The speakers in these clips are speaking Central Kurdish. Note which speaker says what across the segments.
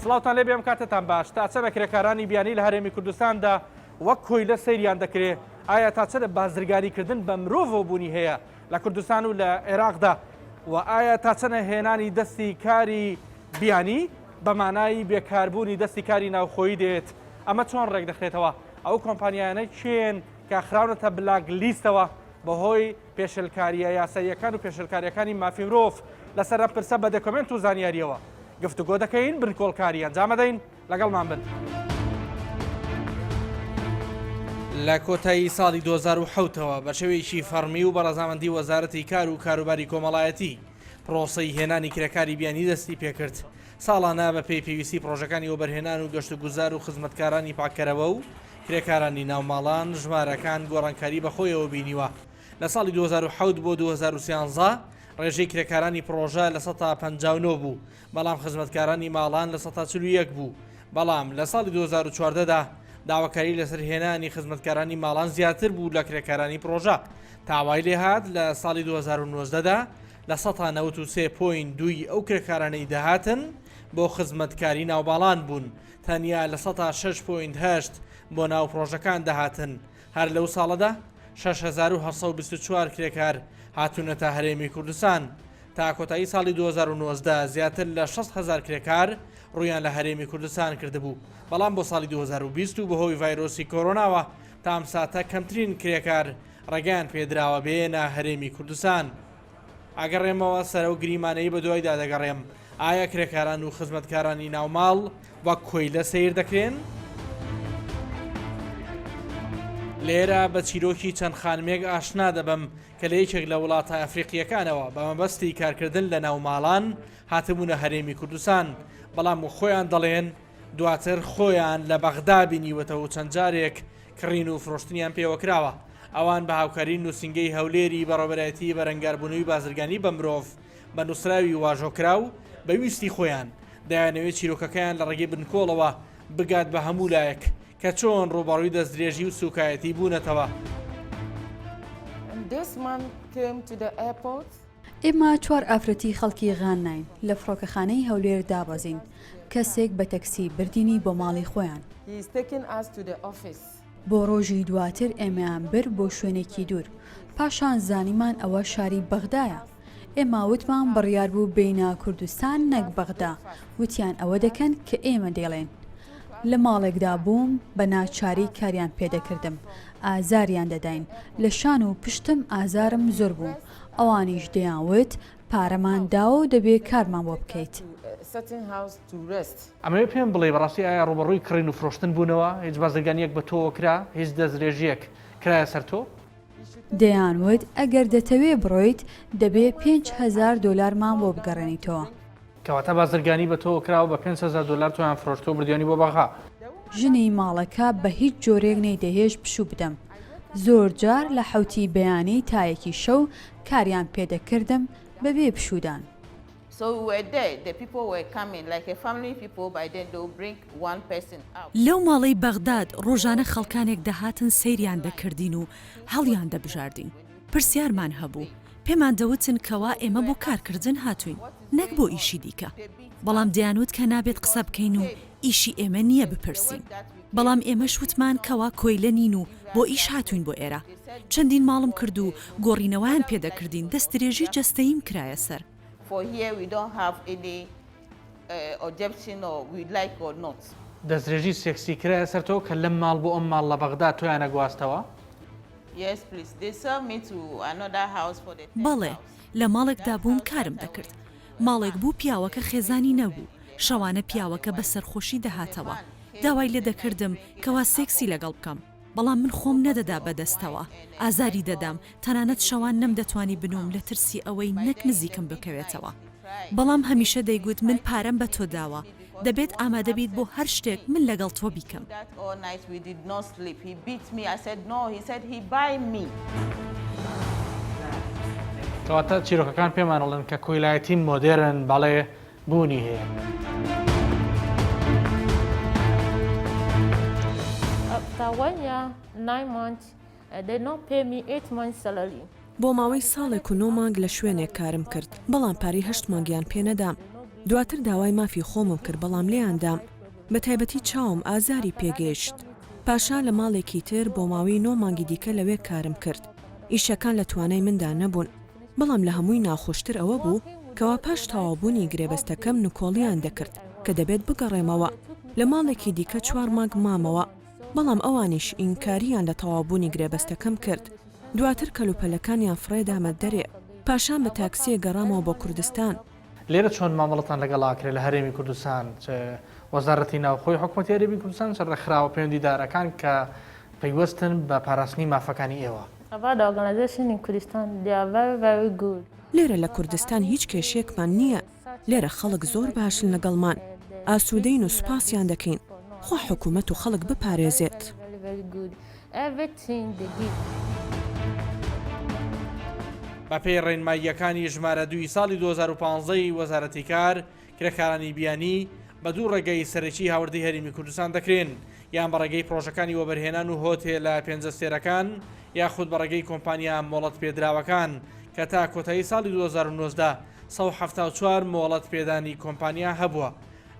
Speaker 1: سڵاوتان لێبێ ئەم کاتەتان باش تا چەنە کرێکارانی بیانی لە هەرێمی کوردستاندا وەک کۆیلە سەیریان دەکرێ ئایا تا چەنە بازرگانی کردن بە مرۆڤەوە بوونی هەیە لە کوردستان و لە عێراقدا و ئایا تا چەنە هێنانی دەستی کاری بیانی بە مانای بێکاربوونی دەستی کاری ناوخۆیی دێت ئەمە چۆن ڕێکدەخرێتەوە ئەو کۆمپانیایانە کێن کە خراونەتە بلاک لیستەوە بەهۆی پێشێلکارییە یاساییەکان و پێشێلکارییەکانی مافی مرۆڤ لەسەر ئەم پرسە بە دەکۆمێنت و زانیارییەوە گفتوگۆ دەکەین، بنکۆڵکاری ئەنجامەدەین، لەگەڵمان بن. لە کۆتایی ساڵی 2007 ەوە بە شێوەیەکی فەڕمی و بە ڕەزامەندی وەزارەتی کار و کاروباری کۆمەڵایەتی پرۆسەی هێنانی کرێکاری بیانی دەستی پێکرد، ساڵانە بە پێی پێویستی پڕۆژەکانی وەبەرهێنان و گەشتوگوزار و خزمەتکارانی پاککەرەوە و کرێکارانی ناوماڵان ژمارەکان گۆڕانکاری بەخۆیەوە بینیوە. لە ساڵی 2007 بۆ 2013 ڕێژەی کرێکارانی پڕۆژە 59% بوو، بەڵام خزمەتکارانی ماڵان 41% بوو، بەڵام لە ساڵی 2014 دا داواکاری لەسەر هێنانی خزمەتکارانی ماڵان زیاتر بوو لە کرێکارانی پڕۆژە، تا وای لێهات لە ساڵی 2019 دا 93.2 point ی ئەو کرێکارانەی دەهاتن بۆ خزمەتکاری ناوماڵان بوون، تەنیا 6.8 point بۆ ناو پڕۆژەکان دەهاتن. هەر لەو ساڵەدا 6824 کرێکار هاتوونەتە هەرێمی کوردستان. تا کۆتایی ساڵی 2019 زیاتر لە 60 هەزار کرێکار ڕوویان لە هەرێمی کوردستان کردبوو، بەڵام بۆ ساڵی 2020 و بەهۆی ڤایرۆسی کۆرۆناوە تا ئەم ساتە کەمترین کرێکار ڕێگەیان پێدراوە بێنە هەرێمی کوردستان. ئەگەڕێمەوە سەر ئەو گریمانەی بەدوایدا دەگەڕێم، ئایا کرێکاران و خزمەتکارانی ناوماڵ وەک کۆیلە سەیر دەکرێن؟ لێرە بە چیرۆکی چەند خانمێک ئاشنا دەبم کە لە یەکێک لە وڵاتە ئەفریقییەکانەوە بە مەبەستی کارکردن لە ناوماڵان هاتبوونە هەرێمی کوردستان، بەڵام وەک خۆیان دەڵێن دواتر خۆیان لە بەغدا بینیوەتەوە و چەند جارێک کڕین و فرۆشتنیان پێوەکراوە. ئەوان بە هاوکاری نووسینگەی هەولێری بەڕێوەبەرایەتی بەرەنگاربوونەوەی بازرگانی بە مرۆڤ بە نووسراوی واژۆکراو بە ویستی خۆیان دەیانەوێت چیرۆکەکەیان لە ڕێگەی بنکۆڵەوە بگات بە هەموو لایەک کە چۆن ڕووبەڕووی دەستدرێژی و سووکایەتی بوونەتەوە.
Speaker 2: ئێمە چوار ئافرەتی خەڵکی غانناین، لە فڕۆکەخانەی هەولێر دابەزین، کەسێک بە تەکسی بردینی بۆ ماڵی خۆیان. بۆ ڕۆژی دواتر ئێمەیان برد بۆ شوێنێکی دوور، پاشان زانیمان ئەوە شاری بەغدایە. ئێمە وتمان بڕیار بوو بێینە کوردستان نەک بەغدا، وتیان ئەوە دەکەن کە ئێمە دەیڵێین. لە ماڵێکدا بووم بە ناچاری کاریان پێدەکردم، ئازاریان دەداین، لە شان و پشتم ئازارم زۆر بوو، ئەوانیش دەیانوت پارەمان داوە و دەبێ کارمان بۆ بکەیت.
Speaker 1: ئەمەوێ پێم بڵێی بەڕاستی ئایا ڕووبەڕووی کڕین و فرۆشتن بوونەوە؟ هیچ بازرگانییەک بە تۆوە کرا؟ هیچ دەستدرێژییەک کرایە سەر تۆ؟
Speaker 2: دەیانوت ئەگەر دەتەوێ بڕۆیت دەبێ 5000 دۆلارمان بۆ بگەڕێنیتەوە.
Speaker 1: کەواتە بازرگانی بە تۆوە کراوە بە 5000 دۆلار تۆیان فرۆشتووە بردیانی بۆ بەغا.
Speaker 2: ژنی ماڵەکە بە هیچ جۆرێک نەیدەهێشت پشوو بدەم. زۆر جار لە حەوتی بەیانی تا یەکی شەو کاریان پێدەکردم بەبێ پشوودان.
Speaker 3: لەو ماڵەی بەغداد ڕۆژانە خەڵکانێک دەهاتن سەیریان دەکردین و هەڵیان دەبژاردین، پرسیارمان هەبوو، پێمان دەوتن کەوا ئێمە بۆ کارکردن هاتووین نەک بۆ ئیشی دیکە، بەڵام دەیانوت کە نابێت قسە بکەین و ئیشی ئێمە نییە بپرسین، بەڵام ئێمەش وتمان کەوا کۆیلە نین و بۆ ئیش هاتووین بۆ ئێرە. چەندین ماڵم کرد و گۆڕینەوەیان پێدەکردین، دەستدرێژی جەستەییم کرایە سەر.
Speaker 4: For here we don't have any objection or we like or not.
Speaker 1: دەستدرێژی سێکسی کرایە سەر تۆ کە لەم ماڵ بۆ ئەم ماڵ لە بەغدا تۆیان ئەگواستەوە؟
Speaker 4: Yes please they sell me to another house for the third
Speaker 3: بەڵێ،
Speaker 4: house.
Speaker 3: لە ماڵێکدا بووم کارم دەکرد. ماڵێک بوو پیاوەکە خێزانی نەبوو، شەوانە پیاوەکە بە سەرخۆشی دەهاتەوە، داوای لێ دەکردم کەوا سێکسی لەگەڵ بکەم. بەڵام من خۆم نەدەدا بە دەستەوە، ئازاری دەدام، تەنانەت شەوان نەمدەتوانی بنووم لە ترسی ئەوەی نەک نزیکم بکەوێتەوە. بەڵام هەمیشە دەیگوت من پارەم بە تۆ داوە، دەبێت ئامادە بیت بۆ هەر شتێک من لەگەڵ تۆ بیکەم.
Speaker 1: کەواتە چیرۆکەکان پێمان ئەڵێن کە کۆیلایەتی مۆدێرن بەڵێ بوونی هەیە.
Speaker 5: بۆ ماوەی ساڵێک و نۆ مانگ لە شوێنێک کارم کرد، بەڵام پارەی هەشت مانگیان پێ نەدام. دواتر داوای مافی خۆمم کرد بەڵام لێیان دام، بە تایبەتی چاوم ئازاری پێگەیشت. پاشان لە ماڵێکی تر بۆ ماوەی نۆ مانگی دیکە لەوێ کارم کرد. ئیشەکان لە توانای مندا نەبوون. بەڵام لە هەمووی ناخۆشتر ئەوە بوو کەوا پاش تەواوبوونی گرێبەستەکەم نکۆڵییان دەکرد کە دەبێت بگەڕێمەوە. لە ماڵێکی دیکە چوار مانگ مامەوە، بەڵام ئەوانیش ئینکاریان لە تەواوبوونی گرێبەستەکەم کرد. دواتر کەلوپەلەکانیان فڕێدامە دەرێ. پاشان بە تاکسییەک گەڕامەوە بۆ کوردستان.
Speaker 1: لێرە چۆن مامەڵەتان لەگەڵ ئاکرێ لە هەرێمی کوردستان چ وەزارەتی ناوخۆی حکومەتی هەرێمی کوردستان چ ڕێکخراوە پەیوەندیدارەکان کە پەیوەستن بە پاراستنی مافەکانی ئێوە؟
Speaker 6: About the organization in Kurdistan, they are very very good.
Speaker 5: لێرە لە کوردستان هیچ کێشەیەکمان نییە، لێرە خەڵک زۆر باشن لەگەڵمان، ئاسوودەین و سوپاسیان دەکەین، خوا حکومەت و خەڵک بپارێزێت.
Speaker 1: بەپێی ڕێنماییەکانی ژمارە دووی ساڵی 2015 ی وەزارەتی کار، کرێکارانی بیانی بە دوو ڕێگەی سەرەکی هاوردەی هەرێمی کوردستان دەکرێن، یان بە ڕێگەی پڕۆژەکانی وەبەرهێنان و هۆتێلە پێنجەستێرەکان یاخود بە ڕێگەی کۆمپانیا مۆڵەت پێدراوەکان کە تا کۆتایی ساڵی 2019 174 مۆڵەت پێدانی کۆمپانیا هەبووە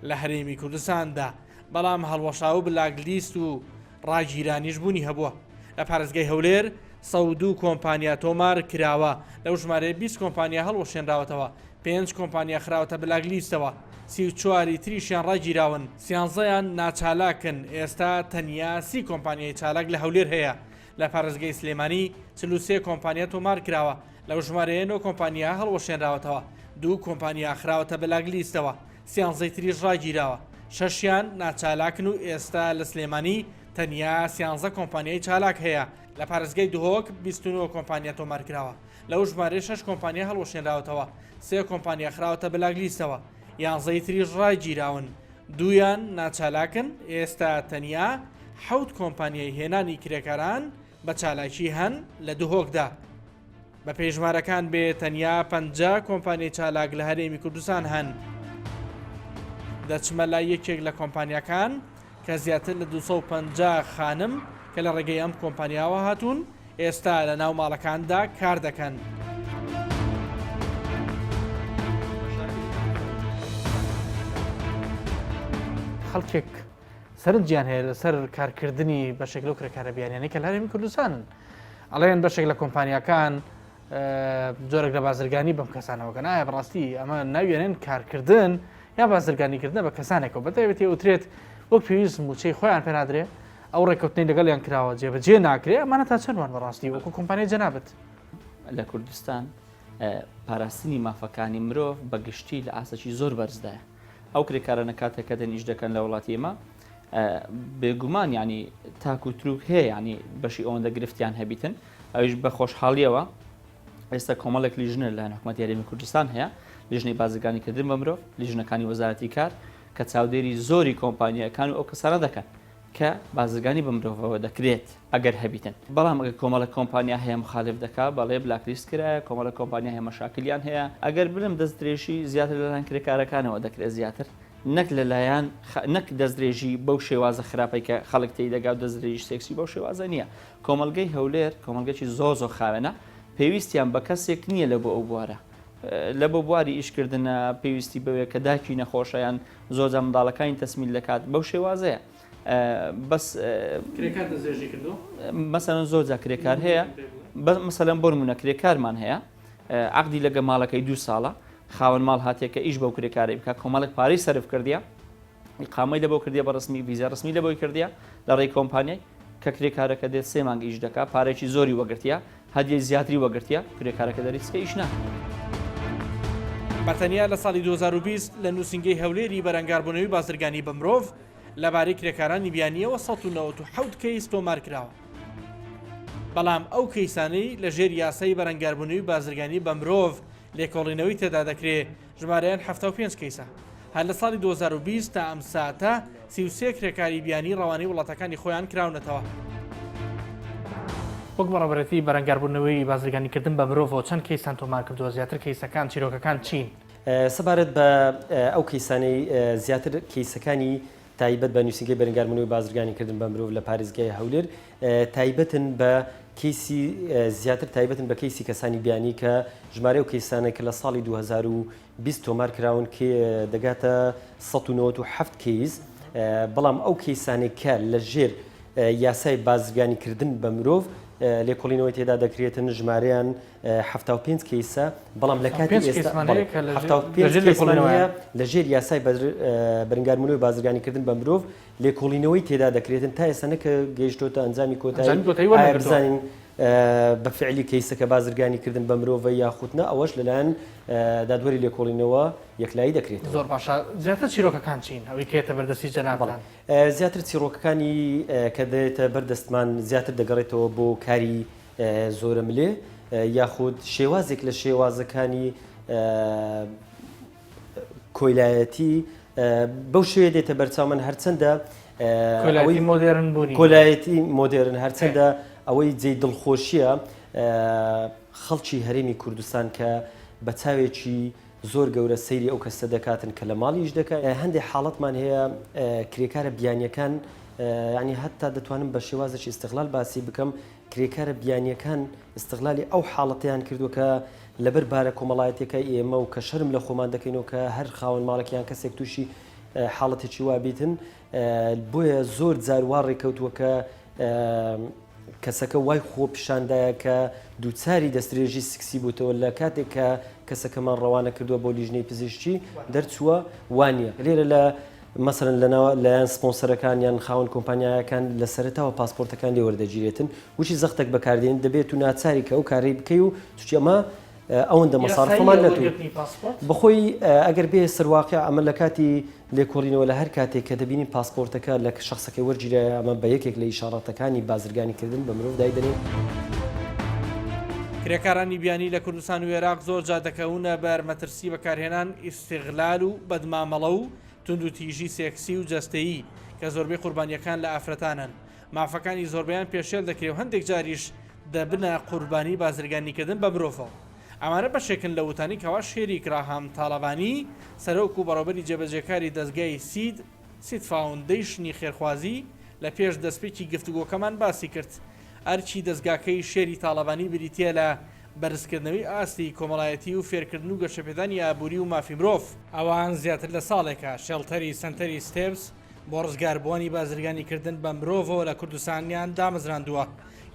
Speaker 1: لە هەرێمی کوردستاندا. بەڵام هەڵوەشاوە بلاک لیست و ڕاگیرانیش بوونی هەبووە. لە پارێزگای هەولێر 102 کۆمپانیا تۆمار کراوە، لەو ژمارەیە 20 کۆمپانیا هەڵوەشێنراوەتەوە، پێنج کۆمپانیا خراوەتە بلاک لیستەوە، 34 ی تریشیان ڕاگیراون، سیانزەیان ناچالاکن، ئێستا تەنیا سی کۆمپانیای چالاک لە هەولێر هەیە. لە پارێزگای سلێمانی 43 کۆمپانیا تۆمار کراوە، لەو ژمارەیە نۆ کۆمپانیا هەڵوەشێنراوەتەوە، دوو کۆمپانیا خراوەتە بلاک لیستەوە، سیانزەی تریش ڕاگیراوە، شەشیان ناچالاکن و ئێستا لە سلێمانی تەنیا سیانزە کۆمپانیای چالاک هەیە، لە پارێزگای دهۆک 29 کۆمپانیا تۆمارکراوە، لەو ژمارەیە شەش کۆمپانیا هەڵوەشێنراوەتەوە، سێ کۆمپانیا خراوەتە بلاک لیستەوە، یانزەی تریش ڕاگیراون، دوویان ناچالاکن، ئێستا تەنیا حەوت کۆمپانیای هێنانی کرێکاران بە چالاکی هەن لە دهۆکدا. بەپێی ژمارەکان بێ تەنیا 50 کۆمپانیای چالاک لە هەرێمی کوردستان هەن. دەچمە لای یەکێک لە کۆمپانیاکان کە زیاتر لە 250 خانم کە لە ڕێگەی ئەم کۆمپانیاوە هاتوون ئێستا لە ناو ماڵەکاندا کار دەکەن. خەڵکێک سەرنجیان هەیە لەسەر کارکردنی بەشێک لەو کرێکارە بیانیانەی کە لە هەرێمی کوردستانن ئەڵێن بەشێک لە کۆمپانیاکان جۆرێک لە بازرگانی بەم کەسانەوەکەن ئایا بەڕاستی ئەمە ناویێنن کارکردن یا بازرگانیکردنە بە کەسانێکەوە بەتایبەتی ئەوترێت وەک پێویست موچەی خۆیان پێنادرێ ئەو ڕێککەوتنەی لەگەڵیان کراوە جێبەجێ ناکرێ ئەمانە تا چەند وان بەڕاستی وەکو کۆمپانیای جەنابت
Speaker 7: لە کوردستان پاراستنی مافەکانی مرۆڤ بە گشتی لە ئاستێکی زۆر بەرزدایە ئەو کرێکارانە کاتێک کە دێن ئیش دەکەن لە وڵاتی ئێمە بێگومان ینی تاک و تروک هەیە ینی بەشی ئەوەندە گرفتیان هەبیتن ئەویش بە خۆشحاڵیەوە ئێستا کۆمەڵێک لیژنە لەلایەن حکوومەتی هەرێمی کوردستان هەیە لیژنەی بازرگانیکردن بە مرۆڤ لیژنەکانی وەزارەتی کار کە چاودێری زۆری کۆمپانیەکان و ئەو کەسانە دەکەن کە بازرگانی بە مرۆڤەوە دەکرێت ئەگەر هەبیتن بەڵام ئەگەر کۆمەڵێک کۆمپانیا هەیە مخالف دەکا بەڵێ بلاک لیست کرایە کۆمەڵێک کۆمپانیا هەیە مەشاکلیان هەیە ئەگەر بلم دەست درێژی زیاتر لەلایەن کرێکارەکانەوە دەکرێت زیاتر نەک لەلایەن نەک دەستدرێژی بەو شێوازە خراپەی کە خەڵک تێی دەگا و دەستدرێژی سێکسی بەو شێوازە نییە کۆمەڵگەی هەولێر کۆمەڵگەکی زۆر زۆر خاوێنە پێویستیان بە کەسێک نییە لە بۆ ئەو بوارە لە بۆ بواری ئیشکردنە پێویستی بەوێ کە داکی نەخۆشە یان زۆرجار منداڵەکانی تەسمیل دەکات بەو شێوازەیە بەس
Speaker 1: کرێکار دەستدرێژی کردووە؟
Speaker 7: مەسەلەن زۆر جار کرێکار هەیە مەسەلەن بۆ نمونە کرێکارمان هەیە عەقدی لەگە ماڵەکەی دوو ساڵە خاوەن ماڵ هاتێ کە ئیش بەو کرێکارەی بکە کۆمەڵێک پارەی سەرف کردیە ئیقامەی لەبۆ کردیە بە ڕسمی ڤیزا ڕسمی لەبۆی کردیە لە ڕێی کۆمپانیای کە کرێکارەکە دێت سێ مانگ ئیش دەکا پارێکی زۆری وەگرتیە هەدیەی زیاتری وەگرتیە کرێکارەکە دەریچکە ئیش ناکا.
Speaker 1: بە تەنیا لە ساڵی 2020 لە نووسینگەی هەولێری بەرەنگاربوونەوەی بازرگانی بە مرۆڤ لەبارەی کرێکارانی بیانییەوە 197 کەیس تۆمارکراوە. بەڵام ئەو کەیسانەی لە ژێر یاسای بەرەنگاربوونەوەی بازرگانی بە مرۆڤ لێکۆڵینەوەی تێدا دەکرێ ژمارەیان 75 کەیسە. هەر لە ساڵی 2020 تا ئەم ساتە 33 کرێکاری بیانی ڕەوانەی وڵاتەکانی خۆیان کراونەتەوە. وەک بەڕێوەبەرێتی بەرەنگاربوونەوەی بازرگانیکردن بە مرۆڤەوە چەند کەیستان تۆمارکردووە، زیاتر کەیسەکان چیرۆکەکان چین؟
Speaker 8: سەبارەت بە ئەو کەیسانەی زیاتر کەیسەکانی تایبەت بە نووسینگەی بەرەنگاربوونەوەی بازرگانیکردن بە مرۆڤ لە پارێزگای هەولێر تایبەتن بە. کەیسی زیاتر تایبەتن بە کەیسی کەسانی بیانی کە ژمارەی ئەو کەیسانە کە لە ساڵی 2020 تۆمار کراون دەگاتە 197 کەیس بەڵام ئەو کەیسانەی کە لە ژێر یاسای بازرگانیکردن بە مرۆڤ لێکۆڵینەوەی تێدا دەکرێتن ژمارەیان 75 کەیسە بەڵام لە کاتی ئێستا 75 کەیسمان هەیە لە ژێر یاسای بەرنگاربوونەوەی بازرگانیکردن بە مرۆڤ لێکۆڵینەوەی تێدا دەکرێتن تا ئێستا نەکە گەیشتۆتە ئەنجامی کۆتایی ئایا بزانین بە فعلی کەیسەکە بازرگانی کردن بە مرۆڤە یاخود نا ئەوەش لەلایەن دادوەری لێکۆڵینەوە یەکلایی دەکرێتەوە.
Speaker 1: زۆر باشە زیاتر چیرۆکەکان چین ئەوەی کە یەتە بەردەستی جەنابتان؟
Speaker 8: زیاتر چیڕۆکەکانی کە دێتە بەر دەستمان زیاتر دەگەڕێتەوە بۆ کاری زۆرەملێ یاخود شێوازێک لە شێوازەکانی کۆیلایەتی بەو شێوەیە دێتە بەرچاو من هەرچەندە
Speaker 1: کۆیلایەتی مۆدێرن بوونی
Speaker 8: کۆلایەتی مۆدێرن هەرچەندە ئەوەی جێی دڵخۆشیە خەڵکی هەرێمی کوردستان کە بە چاوێکی زۆر گەورە سەیری ئەو کەسە دەکاتن کە لە ماڵیش دەکات هەندێک حاڵەتمان هەیە کرێکارە بیانیەکان ینی هەتا دەتوانم بە شێوازێکی ئیستغلال باسی بکەم کرێکارە بیانیەکان ئیستغلالی ئەو حاڵەتەیان کردووە کە لەبەر بارە کۆمەڵایەتیەکە ئێمە و کە شەرم لە خۆمان دەکەین و کە هەر خاوەن ماڵێک یان کەسێک تووشی حاڵەتێکی وا بیتن بۆیە زۆر جار وا ڕێکەوتووە کە کەسەکە وای خۆ پیشاندایە کە دووچاری دەستدرێژی سکسی بووتەوە لە کاتێک کە کەسەکەمان ڕەوانە کردووە بۆ لیژنەی پزیشکی دەرچووە وانە لێرە لە مەسەلەن لە ناو لایەن سپۆنسەرەکان یان خاوەن کۆمپانیایەکان لە سەرەتاوە پاسپۆرتەکان لێ وەردەگیرێتن وچی زەختێک بەکاردێن دەبێت و ناچاری کە ئەو کارەی بکەی و چونکی ئەمە ئەوەندە مەسارفمان
Speaker 1: یاساییە
Speaker 8: نەتوو
Speaker 1: وەرگرتنی پاسپۆرت؟
Speaker 8: بەخۆی ئەگەر بێ سەر واقع ئەمە لە کاتی لێکۆڵینەوە لە هەر کاتێک کە دەبینین پاسپۆرتەکە لە شەخسەکەی وەرگیرایە ئەمە بە یەکێک لە ئیشاڕاتەکانی بازرگانی کردن بە مرۆڤ دایدەنێین.
Speaker 1: کرێکارانی بیانی لە کوردستان و ئێراق زۆر جار دەکەونە بەر مەترسی بەکارهێنان، ئیستغلال و بەدمامەڵە و توندوتیژی سێکسی و جەستەیی کە زۆربەی قوربانییەکان لە ئافرەتانن، مافەکانی زۆربەیان پێشێل دەکرێ و هەندێک جاریش دەبنە قوربانی بازرگانیکردن بە مرۆڤەوە. ئەمانە بەشێکن لە وتانی کاوا شێری گراهام تاڵەبانی، سەرۆک و بەڕێوەبەری جێبەجێکاری دەزگای سید، سید فاوندەیشنی خێرخوازی، لە پێش دەستپێکی گفتوگۆکەمان باسی کرد. ئەرکی دەزگاکەی شێری تاڵەبانی بریتییە لە بەرزکردنەوەی ئاستی کۆمەڵایەتی و فێرکردن و گەشەپێدانی ئابووری و مافی مرۆڤ. ئەوان زیاتر لە ساڵێکە shelter ی سەنتەری ستێپس بۆ ڕزگاربووانی بازرگانیکردن بە مرۆڤەوە لە کوردستانیان دامەزراندووە،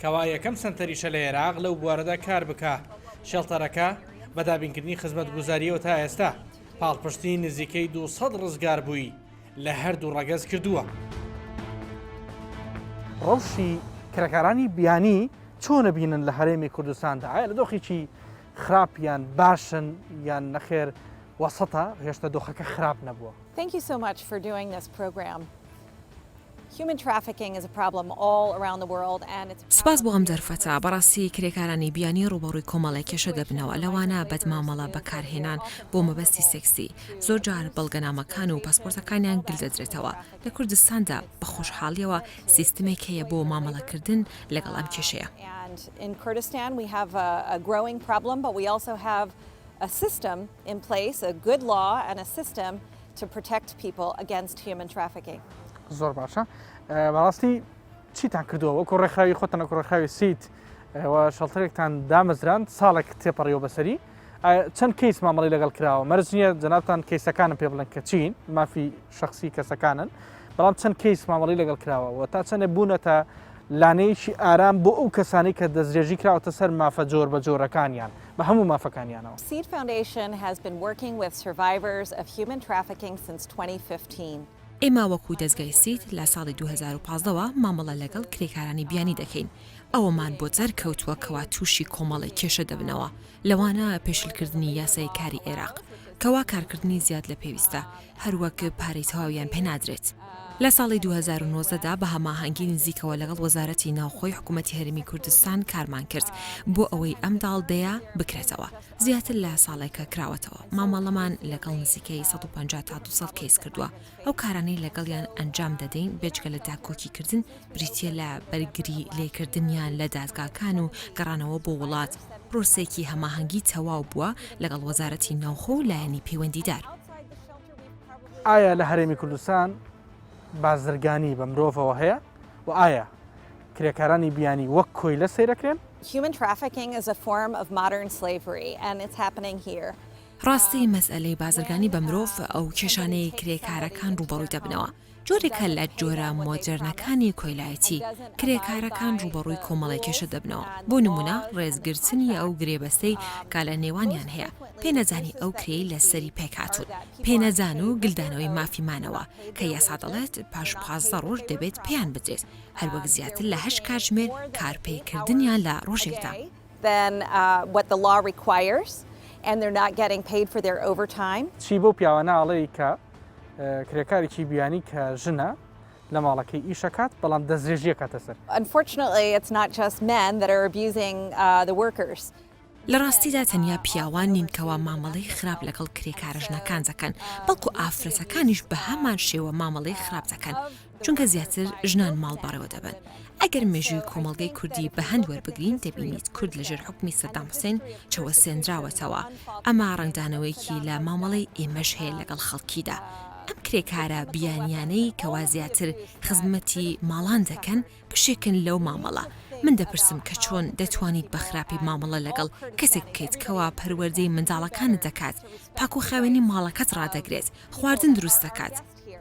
Speaker 1: کەوا یەکەم سەنتەریشە لە ئێراق لەو بوارەدا کار بکا. shelter ەکە بە دابینکردنی خزمەتگوزارییەوە تا ئێستا پاڵپشتی نزیکەی 200 ڕزگاربووی لە هەردوو ڕەگەز کردووە. ڕەوشی کرێکارانی بیانی چۆن ئەبینن لە هەرێمی کوردستاندا؟ ئایا لە دۆخێکی خراپ یان باشن یان نەخێر وەسەتە هێشتا دۆخەکە خراپ نەبووە؟
Speaker 9: Thank you so much for doing this program. Human trafficking is a problem all around the world and it's a
Speaker 5: سوپاس بۆ ئەم دەرفەتە، بەڕاستی کرێکارانی بیانی ڕووبەڕووی کۆمەڵێک کێشە دەبنەوە، لەوانە بەدمامەڵە بەکارهێنان بۆ مەبەستی سێکسی، زۆرجار بەڵگەنامەکان و پاسپۆرتەکانیان گل دەدرێتەوە، لە کوردستاندا بە خۆشحاڵییەوە سیستمێک هەیە بۆ مامەڵەکردن لەگەڵ ئەم کێشەیە.
Speaker 1: زۆر باشە بەڕاستی چیتان کردووە وەکو ڕێکخراوی خۆتان وەکو ڕێکخراوی سیت و shelter ێکتان دامەزراند ساڵێک تێپەڕیوە بەسەری چەند کەیس مامەڵی لەگەڵ کراوە مەرج نییە جەنابتان کەیسەکانم پێ بڵێن کە چین مافی شخصی کەسەکانن بەڵام چەند کەیس مامەڵی لەگەڵ کراوە و تا چەندێ بوونەتە لانەیەکی ئارام بۆ ئەو کەسانی کە دەستدرێژی کراوەتە سەر مافە جۆر بە جۆرەکانیان بە هەموو مافەکانیانەوە.
Speaker 9: Seed Foundation has been working with survivors of human trafficking since 2015.
Speaker 5: ئێمە وەکو دەزگای سید لە ساڵی 2015 وە مامەڵە لەگەڵ کرێکارانی بیانی دەکەین، ئەوەمان بۆ دەرکەوتووە کەوا تووشی کۆمەڵێک کێشە دەبنەوە، لەوانە پێشلکردنی یاسای کاری عێراق، کەوا کارکردنی زیاد لە پێویستە، هەروەک پارەی تەواویان پێنادرێت. لە ساڵی 2019 دا بە هەماهەنگی نزیکەوە لەگەڵ وەزارەتی ناوخۆی حکومەتی هەرێمی کوردستان کارمان کرد بۆ ئەوەی ئەم داڵدەیە بکرێتەوە، زیاتر لە ساڵێکە کراوەتەوە، مامەڵەمان لەگەڵ نزیکەی 150 تا 200 کەیس کردووە، ئەو کارانەی لەگەڵیان ئەنجام دەدەین بێجگە لە داکۆکیکردن بریتییە لە بەرگری لێکردنیان لە دادگاکان و گەڕانەوە بۆ وڵات، پرۆسەیەکی هەماهەنگی تەواو بووە لەگەڵ وەزارەتی ناوخۆ و لایەنی پەیوەندیدار.
Speaker 1: ئایا لە هەرێمی کوردستان بازرگانی بە مرۆڤەوە هەیە و ئایا؟ کرێکارانی بیانی وەک کۆیلە سەیرەکرێن؟
Speaker 9: Human trafficking is a form of modern slavery and it's happening here.
Speaker 10: ڕاستی مەسئەلەی بازرگانی بە مرۆڤ ئەو کێشانەی کرێکارەکان ڕووبەڕووی دەبنەوە جۆرێکە لە جۆرە مۆدێرنەکانی کۆیلایەتی، کرێکارەکان ڕووبەڕووی کۆمەڵێک کێشە دەبنەوە، بۆ نموونە ڕێزگرتنی ئەو گرێبەستەی کە لە نێوانیان هەیە، پێنەزانی ئەو کرێی لەسەری پێکهاتوون، پێنەزان و گلدانەوەی مافی مانەوە کە یاسا دەڵێت پاش 15 ڕۆژ دەبێت پێیان بدرێت، هەروەک زیاتر لە هەشت کاتژمێر کارپێکردنیان لە ڕۆژێکدا.
Speaker 1: چی بەو پیاوانە ئەڵێی کە کرێکارێکی بیانی کە ژنە لە ماڵەکەی ئیش ئەکات بەڵام دەستدرێژی ئەکاتە سەر؟
Speaker 10: لە ڕاستیدا تەنیا پیاوان نین کەوا مامەڵەی خراپ لەگەڵ کرێکارە ژنەکان دەکەن، بەڵکو ئافرەتەکانیش بەهەمان شێوە مامەڵەی خراپ دەکەن، چونکە زیاتر ژنان ماڵ بەڕێوە دەبەن. ئەگەر مێژووی کۆمەڵگەی کوردی بە هەند وەربگرین دەبینیت کورد لەژێر حوکمی سەدام حوسێن چەوەسێنراوەتەوە، ئەمە ڕەنگدانەوەیەکی لە مامەڵەی ئێمەش هەیە لەگەڵ خەڵکیدا. ئەم کرێکارە بیانیانەی کەوا زیاتر خزمەتی ماڵان دەکەن بەشێکن لەو مامەڵە. من دەپرسم کە چۆن دەتوانیت بە خراپی مامەڵە لەگەڵ کەسێک بکەیت کەوا پەروەردەی منداڵەکانت دەکات، پاکوخاوێنی ماڵەکەت ڕادەگرێت، خواردن دروست دەکات.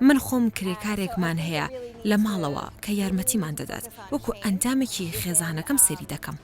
Speaker 10: من خۆم کرێکارێکمان هەیە لە ماڵەوە کە یارمەتیمان دەدات، وەکو ئەندامێکی خێزانەکەم سەیری دەکەم.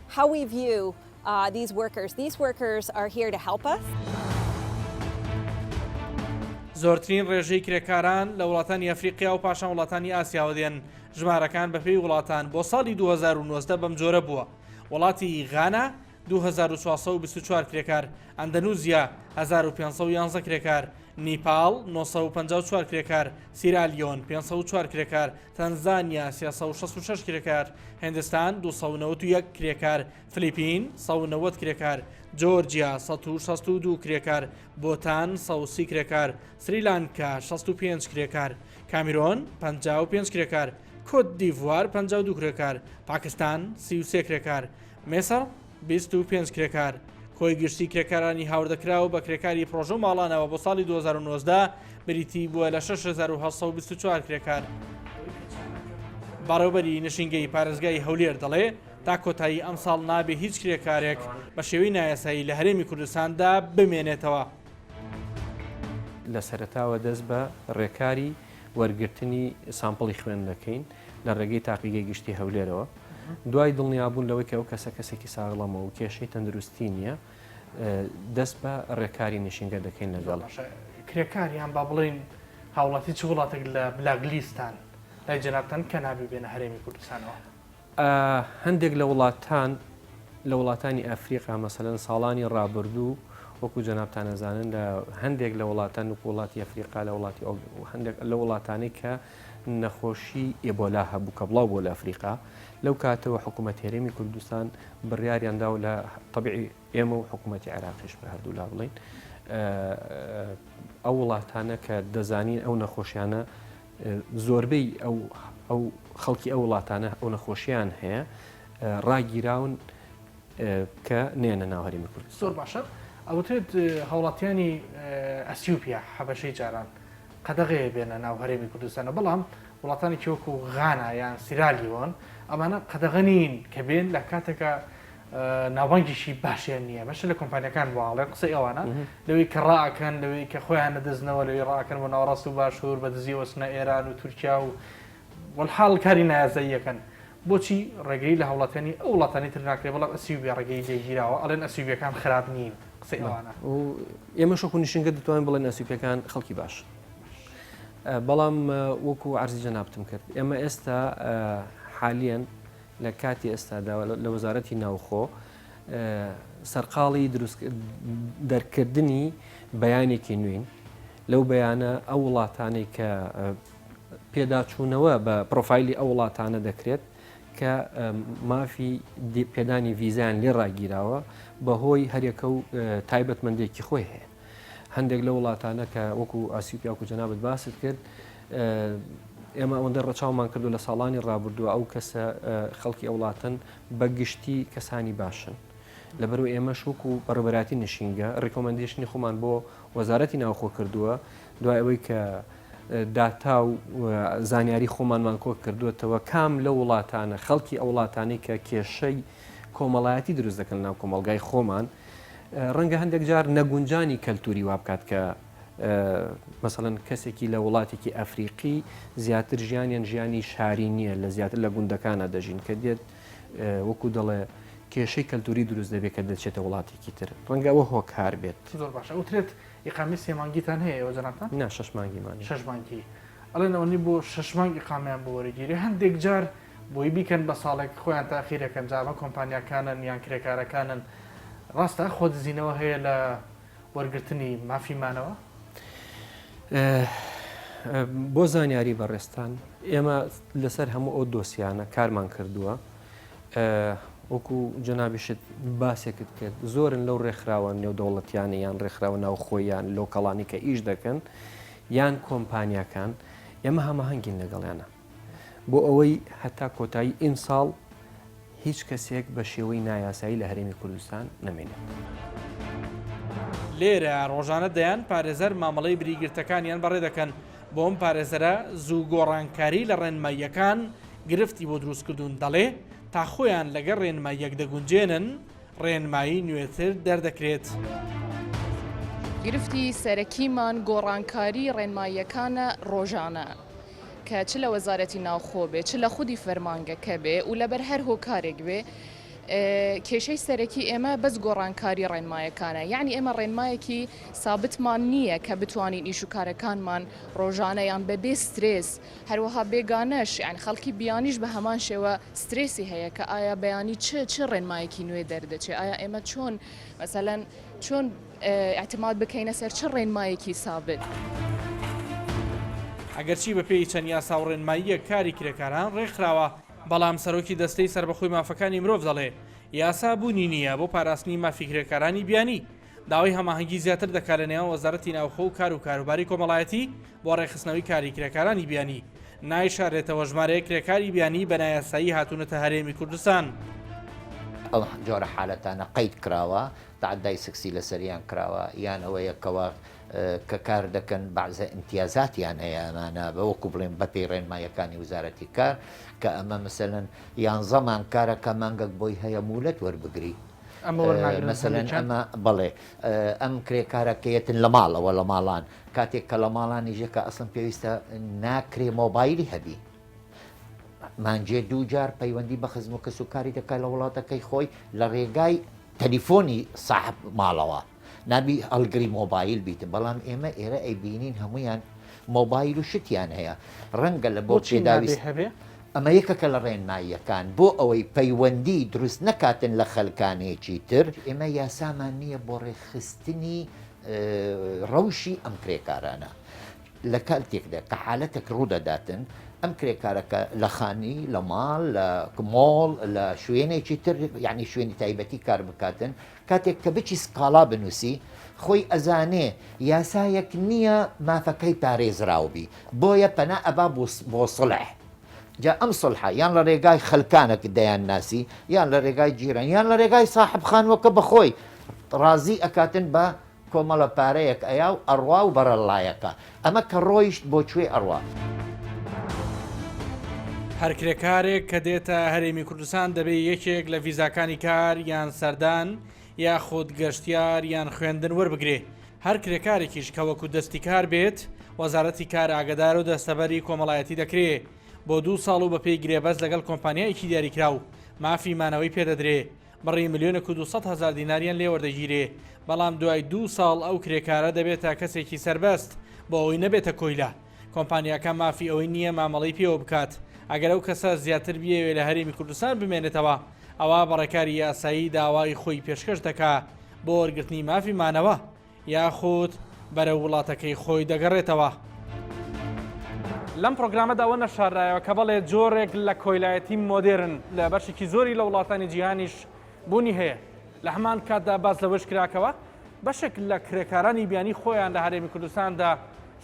Speaker 1: زۆرترین ڕێژەی کرێکاران لە وڵاتانی ئەفریقیا و پاشان وڵاتانی ئاسیاوە دێن، ژمارەکان بەپێی وڵاتان بۆ ساڵی 2019 بەم جۆرە بووە، وڵاتی غانا 2424 کرێکار، ئەندەنوزیا 1511 کرێکار، نیپاڵ 954 کرێکار، سیرالیۆن 504 کرێکار، تەنزانیا 366 کرێکار، هندستان 291 کرێکار، فلیپین 190 کرێکار، جۆرجیا 162 کرێکار، بۆتان 130 کرێکار، سریلانکا 65 کرێکار، کامیرۆن 55 کرێکار، کۆت دیڤوار 52 کرێکار، پاکستان 33 کرێکار، میسڕ 25 کرێکار. کۆی گشتی کرێکارانی هاوردەکراو بە کرێکاری پڕۆژە و ماڵانەوە بۆ ساڵی 2019 بریتی بووە لە 6824 کرێکار. بەڕێوبەری نشینگەی پارێزگای هەولێر دەڵێ تا کۆتایی ئەمساڵ نابێ هیچ کرێکارێک بە شێوەی نایاسایی لە هەرێمی کوردستاندا بمێنێتەوە.
Speaker 11: لە سەرەتاوە دەست بە ڕێکاری وەرگرتنی سامپڵی خوێن دەکەین لە ڕێگەی تاقیگەی گشتی هەولێرەوە، دوای دڵنیابوون لەوەی کە ئەو کەسە کەسێکی ساغڵەمە و کێشەی تەندروستی نییە، دەست بە ڕێکاری نشینگە دەکەین لەگەڵ.
Speaker 1: باشە کرێکار یان با بڵێین هاوڵاتی چ وڵاتێک لە black list ان لای جەنابتان کە نابێ بێنە هەرێمی کوردستانەوە؟
Speaker 11: هەندێک لە وڵاتان لە وڵاتانی ئەفریقا مەسەلەن ساڵانی ڕابردوو وەکو جەنابتان ئەزانن لە هەندێک لە وڵاتان وەکو وڵاتی ئەفریقا لە وڵاتی هەندێک لە وڵاتانەی کە نەخۆشی ئێبۆلا هەبوو کە بڵاو بۆ لە ئەفریقا لەو کاتەوە حکوومەت هەرێمی کوردستان بڕیاریان داوە لە تەبیعی ئێمە و حکوومەتی عێراقیش بە هەردوولا بڵین ئەو وڵاتانە کە دەزانین ئەو نەخۆشیانە زۆربەی ئەو ئەو خەڵکی ئەو وڵاتانە ئەو نەخۆشیان هەیە ڕاگیراون کە نێنە ناو هەرێمی کوردستان.
Speaker 1: زۆر باشە ئەوترێت هاوڵاتیانی ئەسیوپیا حەبەشەی جاران قەدەغەیە بێنە ناو هەرێمی کوردستانە بەڵام وڵاتانێکی وەکو غانا یان سیرالیۆن ئەمانە قەدەغە نین کە بێن لە کاتێکە ناوبانگیشی باشیان نییە بەشە لە کۆمپانیەکان بۆ ئاڵێن قسەی ئەوانە لەوەی کە ڕائەکەن لەوەی کە خۆیان نەدزنەوە لەوەی ڕاکەن بۆ ناوەڕاست و باشوور بە دزیەوە چنە ئێران و تورکیا و وەلحاڵ کاری نایاساییەکەن بۆچی ڕێگری لە هاوڵاتیانی ئەو وڵاتانی تر ناکرێت بەڵام ئەسیوبیا ڕێگەی لێگیراوە ئەڵێن ئەسیوبیەکان خراپ نین قسەی ئەوانە
Speaker 11: ئێمەش وەکو نشینگە دەتوانین بڵێن ئەسیوپیەکان خەڵکی باش بەڵام وەکو عەرزی جەنابتم کرد ئێمە ئێستا حالیەن لە کاتی ئێستادا لە وەزارەتی ناوخۆ سەرقاڵی دروست دەرکردنی بەیانێکی نوێین لەو بەیانە ئەو وڵاتانەی کە پێداچوونەوە بە پرۆفایلی ئەو وڵاتانە دەکرێت کە مافی پێدانی ڤیزایان لێ ڕاگیراوە بەهۆی هەرێکە و تایبەتمەندێکی خۆی هەیە هەندێک لە وڵاتانە کە وەکو ئاسیوپیا وەکو جەنابت باست کرد ئێمە ئەوەندە ڕەچاومان کردو لە ساڵانی ڕابردووە ئەو کەسە خەڵکی ئەو وڵاتەن بە گشتی کەسانی باشن لەبەرو ئێمەش وەکو بەڕێوەبەرایەتی نشینگە recommendation ی خۆمان بۆ وەزارەتی ناوخۆ کردووە دوای ئەوەی کە. داتا و زانیاری خۆمانمان کۆ کردووەتەوە کام لەو وڵاتانە خەڵکی ئەو وڵاتانەی کە کێشەی کۆمەڵایەتی دروست دەکەن لەناو کۆمەڵگای خۆمان ڕەنگە هەندێک جار نەگونجانی کەلتوری وا بکات کە مەسەڵەن کەسێکی لە وڵاتێکی ئەفریقی زیاتر ژیانیان ژیانی شاری نییە لە زیاتر لە گوندەکانە دەژین کە دێت وەکو دەڵێ کێشەی کەلتوری دروست دەبێت کە دەچێتە وڵاتێکی تر ڕەنگە ئەوە هۆکار بێت.
Speaker 1: زۆر باشە ئەوترێت ئیقامەی سێ مانگیتان هەیە ئێوە جەنابتان؟
Speaker 11: نا شەش مانگیمان
Speaker 1: هەیە. شەش مانگی ئەڵێن ئەوەنی بۆ شەش مانگ ئیقامەیان بۆ وەرەگیرێ هەندێک جار بۆی بیکەن بە ساڵێک خۆیان تاخیر ئەکەن جا ئەمە کۆمپانیاکانن یان کرێکارەکانن ڕاستە خۆدزینەوە هەیە لە وەرگرتنی مافی مانەوە؟
Speaker 11: بۆ زانیاری بەڕێزتان ئێمە لەسەر هەموو ئەو دۆسیانە کارمان کردووە وەکو جەنابیشت باسێکت کرد زۆرن لەو ڕێکخراوە نێودەوڵەتیانە یان ڕێکخراوە ناوخۆیان لۆکەڵانی کە ئیش دەکەن یان کۆمپانیاکان ئێمە هەماهەنگین لەگەڵیانە بۆ ئەوەی هەتا کۆتایی ئیمساڵ هیچ کەسێک بە شێوەی نایاسایی لە هەرێمی کوردستان نەمێنێت.
Speaker 1: لێرە ڕۆژانە دەیان پارێزەر مامەڵەی بریگرتەکانیان بەڕێ دەکەن، بۆ ئەم پارێزەرە زوو گۆڕانکاری لە ڕێنماییەکان گرفتی بۆ دروستکردوون، دەڵێ تا خۆیان لەگەڵ ڕێنماییەک دەگونجێنن ڕێنمایی نوێتر دەردەکرێت.
Speaker 12: گرفتی سەرەکیمان گۆڕانکاری ڕێنماییەکانە ڕۆژانە. کە چ لە وەزارەتی ناوخۆ بێ چ لە خودی فەرمانگەکە بێ و لەبەر هەر هۆکارێک بێ کێشەی سەرەکی ئێمە بەس گۆڕانکاری ڕێنمایەکانە یعنی ئێمە ڕێنمایەکی سابتمان نییە کە بتوانین ئیش و کارەکانمان ڕۆژانە یان بەبێ سترێس هەروەها بێگانەش یان خەڵکی بیانیش بە هەمان شێوە سترێسی هەیە کە ئایا بەیانی چ چ ڕێنمایەکی نوێ دەردەچێ ئایا ئێمە چۆن مەسەلەن چۆن ئیعتماد بکەینە سەر چ ڕێنمایەکی سابت؟
Speaker 1: ئەگەرچی بەپێی چەند یاسا و ڕێنماییەک کاری کرێکاران ڕێکخراوە، بەڵام سەرۆکی دەستەی سەربەخۆی مافەکانی مرۆڤ دەڵێ، یاسا بوونی نییە بۆ پاراستنی مافی کرێکارانی بیانی، داوای هەماهەنگی زیاتر دەکات لە نێوان وەزارەتی ناوخۆ و کار و کاروباری کۆمەڵایەتی بۆ ڕێکخستنەوەی کاری کرێکارانی بیانی. نایشارێتەوە ژمارەیەک کرێکاری بیانی بە نایاسایی هاتوونەتە هەرێمی کوردستان.
Speaker 13: ئەو جۆرە حالەتانە قەید کراوە، تەعەدای سکسی لەسەریان کراوە یان ئەوەیە کەوا کە کار دەکەن بەعزە ئیمتیازاتیان هەیە ئەمانە بە وەکو بڵێم بەپێی ڕێنماییەکانی وزارەتی کار کە ئەمە مەسەلەن یانزە مانگ کارە کە مانگەک بۆی هەیە مولەت وەربگری
Speaker 1: ئەمە وەرناگرن
Speaker 13: مەسەلەن
Speaker 1: هەندێکیان؟
Speaker 13: ئەمە بەڵێ ئەم کرێکارە کە یەتن لە ماڵەوە لە ماڵان کاتێک کە لە ماڵانیش یەکە ئەسڵەن پێویستە ناکرێ مۆبایلی هەبی مانگێ دووجار پەیوەندی بە خزم و کەسوکاری دەکات لە وڵاتەکەی خۆی لە ڕێگای تەلیفۆنی ساحب ماڵەوە نابی هەڵگری مۆبایل بیت بەڵام ئێمە ئێرە ئەیبینین هەمویان مۆبایل و شتیان هەیە ڕەنگە لە بۆ پێداویست
Speaker 1: هەبێ
Speaker 13: ئەمە یەکەکە لە ڕێنماییەکان بۆ ئەوەی پەیوەندی دروست نەکاتن لە خەلکانێکی تر ئێمە یاسامان نییە بۆ ڕێکخستنی ڕەوشی ئەم کرێکارانە لە کاتێکدا کە حالەتێک ڕوودەداتن، ئەم کرێکارە کە لە خانی، لە ماڵ، لە مۆڵ، لە شوێنێکی تر یانی شوێنی تایبەتی کار بکاتن، کاتێک کە بچی سکاڵا بنووسی، خۆی ئەزانێ یاسایەک نییە مافەکەی پارێزراو بی، بۆیە پەنا ئەبا بۆ سوڵح. جا ئەم سوڵحە یان لە ڕێگای خەلکانەک دەیانناسی، یان لە ڕێگای جیران، یان لە ڕێگای ساحب خانووەکە بە خۆی ڕازی ئەکاتن بە کۆمەڵە پارەیەک ئەیا و ئەڕوا و بەڕەڵڵایەکە. ئەمە کە ڕۆیشت بۆ کوێ ئەڕوا؟
Speaker 1: هەر کرێکارێک کە دێتە هەرێمی کوردستان دەبێ یەکێک لە ڤیزاکانی کار یان سەردان یاخود گەشتیار یان خوێندن وەربگرێ، هەر کرێکارێکیش کە وەکو دەستی کار بێت وەزارەتی کار ئاگەدار و دەستەبەری کۆمەڵایەتی دەکرێ بۆ دوو ساڵ و بەپێی گرێبەست لەگەڵ کۆمپانیایەکی دیاریکراو مافی مانەوەی پێدەدرێ بڕی ملیۆنێک و 200 هەزار دیناریان لێ وەردەگیرێ، بەڵام دوای دوو ساڵ ئەو کرێکارە دەبێتە کەسێکی سەربەست بۆ ئەوەی نەبێتە کۆیلە، کۆمپانیاکە مافی ئەوەی نییە مامەڵەی پێوە بکات، ئەگەر ئەو کەسە زیاتر بیەوێ لە هەرێمی کوردستان بمێنێتەوە ئەوا بە ڕێکاری یاسایی داوای خۆی پێشکەش دەکا بۆ وەرگرتنی مافی مانەوە. یاخود بەرەو وڵاتەکەی خۆی دەگەڕێتەوە. لەم پرۆگرامەدا ئەوە نەشاررایەوە کە بەڵێ جۆرێک لە کۆیلایەتی مۆدێرن لە بەشێکی زۆری لە وڵاتانی جیهانیش بوونی هەیە. لە هەمان کاتدا باس لەوەش کراکەوە بەشێک لە کرێکارانی بیانی خۆیان لە هەرێمی کوردستاندا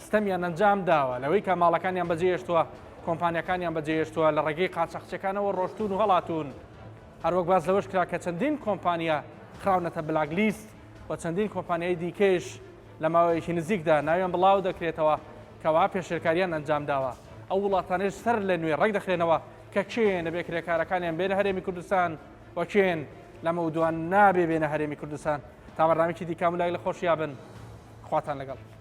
Speaker 1: ستەمیان ئەنجام داوە لەوەی کە ماڵەکانیان بەجێهێشتووە، کۆمپانیاکانیان بەجێهێشتووە، لە ڕێگەی قاچاخچیەکانەوە ڕۆشتوون و هەڵاتوون. هەروەک باس لەوەش کرا کە چەندین کۆمپانیا خراونەتە black list و چەندین کۆمپانیای دیکەیش لە ماوەیەکی نزیکدا ناویان بڵاو دەکرێتەوە. کەوا پێشێلکاریان ئەنجامداوە، ئەو وڵاتانەش سەر لە نوێ ڕێکدەخرێنەوە کە کێن ئەبێ کرێکارەکانیان بێنە هەرێمی کوردستان و کێن لەمەودوا نابێ بێنە هەرێمی کوردستان. تا بەرنامەیەکی دیکە هەموو لایەک لە خۆشیا بن. خواتان لەگەڵ.